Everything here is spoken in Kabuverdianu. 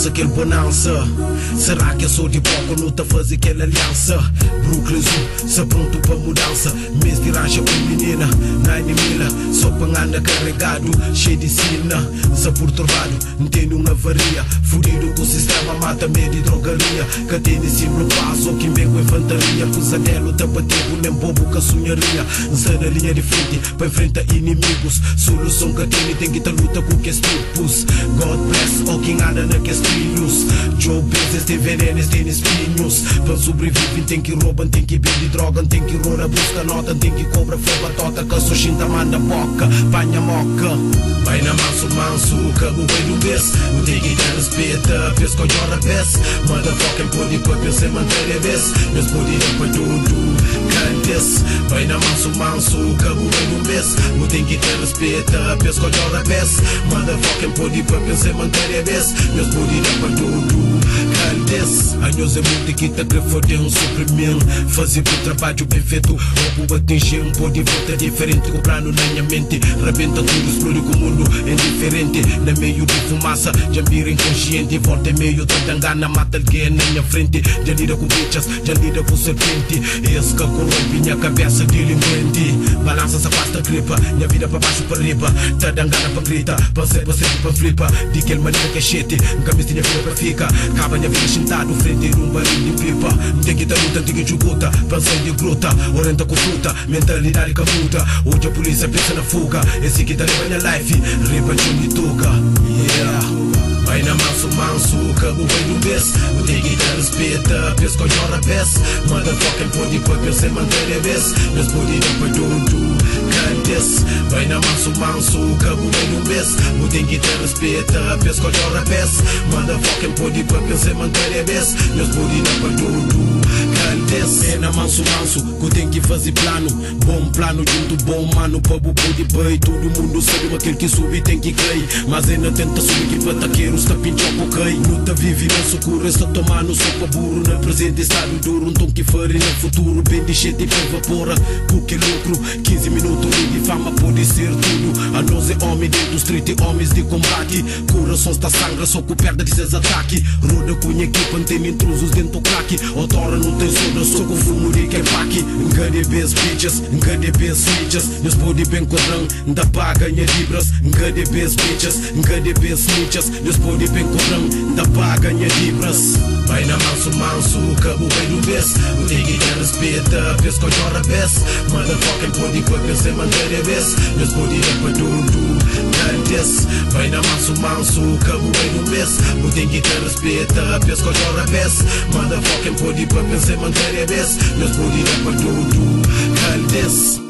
causa kel bonança. Será que é só de boca nu ta faze kel aliança? Brooklyn Zoo, sa pronto pa mudança. Mês de ranja un menina, Nine mila, só pa anda carregado, cheio de sina. Nsa perturbado, ntende un avaria. Fudido com sistema, mata medo de drogaria. Ka tene símbolo paz, ou quem vem com infantaria. Pesadelo, tá batendo, nem bobo que sonharia. Nsa na linha de frente, pa enfrentar inimigos. Solução que tene, tem que tá luta com que tipos. God bless, ou quem anda naqueles trilhos. Joe Bezos tem venenos, tem espinhos. Pa sobreviver, tem que roubar, tem que vender droga, tem que roda, busca nota, tem que cobra, foi batota, que só xinta manda boca, panha moca. Vai na manso, manso, cabo bem do vez. O tem que ter respeito, pesco de vez. Motherfucking pode papel sem manter a vez. Meus pode ir pa tudo, cantes. Vai na manso, manso, cabo bem do vez. O tem que ter respeito, pesco de vez. Motherfucking pode papel sem manter a vez. Meus pode ir pa tudo, cantes. Anhos é muito que tá foder um suprimento. Fazer o trabalho bem feito, ou atingir um pode volta diferente. Com o plano na minha mente, rebenta tudo, explode com o mundo indiferente. Na meio de fumaça, já vira inconsciente. Volta em meio da dangana, mata alguém na minha frente. Já lida com bichas, já lida com serpente. Esse que corrompe minha cabeça delinquente. Balança, se afasta, gripa. Minha vida pra baixo, pra riba. Tá dangana pra grita, pra ser, pra ser, pra flipa. De que maneira que é shit, nunca me tinha vida pra fica. Acaba minha vida sentado, frente num barril de pipa. Tem que tá luta, tem que juguta, pra sair de gruta. Orienta com fruta, mentalidade que muda. Hoje a polícia pensa na fuga. Esse que tá levando minha life, riba de tuga. Yeah. Vai na manso, manso, cabo bem do vez. O tem que ter respeito, pesco de vez. Motherfucking pode papel sem manter a vez. Meus pode ir pa tudo, cantes. Vai na manso, manso, cabo bem do vez. O tem que ter respeito, pesco de vez. Motherfucking pode papel sem manter a vez. Meus pode ir pa tudo, cantes. É na manso, manso, que tem que fazer plano. Bom plano, junto bom mano, pa bu pode bem. Todo mundo sabe, mas aquele que sube tem que cair. Mas ainda tenta subir que bataqueiro está pinchou cai. Luta vive na socorro, está tomando sopa burro. Na presente estado duro, um tom que faria no futuro. Bem de gente pra evapora, porque lucro. 15 minutos de fama pode ser tudo. A nós é homem dentro dos 30 homens de combate. Coração está sangra, só que perda de seus ataque. Roda com a equipa, não tem intrusos dentro do crack. Outrora não tem soda, só com fumo de que é pack. Nunca de bitches, nunca de snitches. Nós pode bem cobram, da paga minha libras. Nunca de bitches, nunca de snitches. Nós pode bem cobram, da paga minha libras. Vai na manso, manso, cabo bem do vez. O tem que ter respeito, pesco de vez. Motherfucking pode papel sem manter a vez. Nós pode ir pa tudo, cantes. Vai na manso, manso, cabo bem do vez. O tem que ter respeito, pesco de vez. Motherfucking pode papel sem manter a vez. Nós pode ir pa tudo, cantes.